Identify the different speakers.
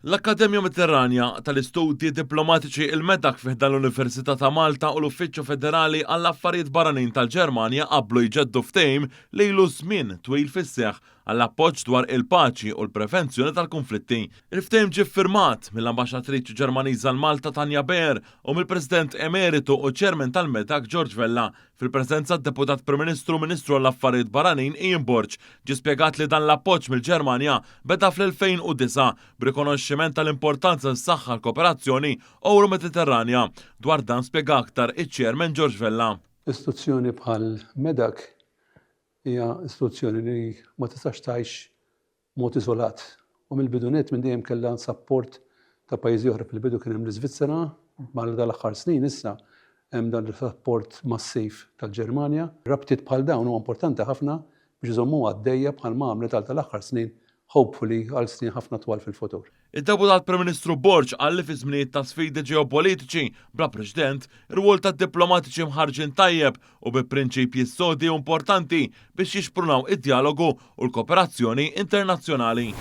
Speaker 1: L-Akkademja Mediterranja tal-Istudji Diplomatiċi, il-MEDAC fi ħdan l-Università ta' Malta u l-Uffiċċju Federali għall-Affarijiet Barranin tal-Ġermanja qablu jġeddu ftehim li ilu żmien twil fis-seħħ għall-appoġġ dwar il-paċi u l-prevenzjoni tal-kunflitti. Il-ftehim ġie ffirmat mill-Ambaxxatriċi Ġermaniża għal Malta Tanja Beer u mill-President Emeritu u Chairman tal-MEDAC George Vella Fil-preżenza d-Deputat Prim Ministru u Ministru għall-Affarijiet Barranin Ian Borg, ġie spjegat li dan l-appoġġ mill-Ġermanja beda fl-2009 b'rikonoxximent tal-importanza li ssaħħaħ l-kooperazzjoni Ewro-Mediterranja. Dwar dan spjega aktar iċ-Chairman George Vella.
Speaker 2: Istituzzjoni bħal MEDAC hija istituzzjoni li ma tistax tgħix b'mod iżolat u mill-bidu nett minn dejjem kellha sapport ta' pajjiżi oħra. Fil-bidu kien hemm l-Iżvizzera, mal dal-aħħar snin issa hemm dan il-sapport massiv tal-Ġermanja. Rabtiet bħal dawn huma importanti ħafna biex iżommuha għaddejja bħalma għamlet għal tal-aħħar snin hopefully għal snin ħafna twal fil-futur.
Speaker 1: Id-Deputat Prim Ministru Borg qal li fi żminijiet ta' sfidi ġeopolitiċi bla preċedent, ir-rwol tad-diplomatiċi mħarrġin tajjeb u bi prinċipji sodi hu importanti biex jixprunaw id-djalogu u l-kooperazzjoni internazzjonali.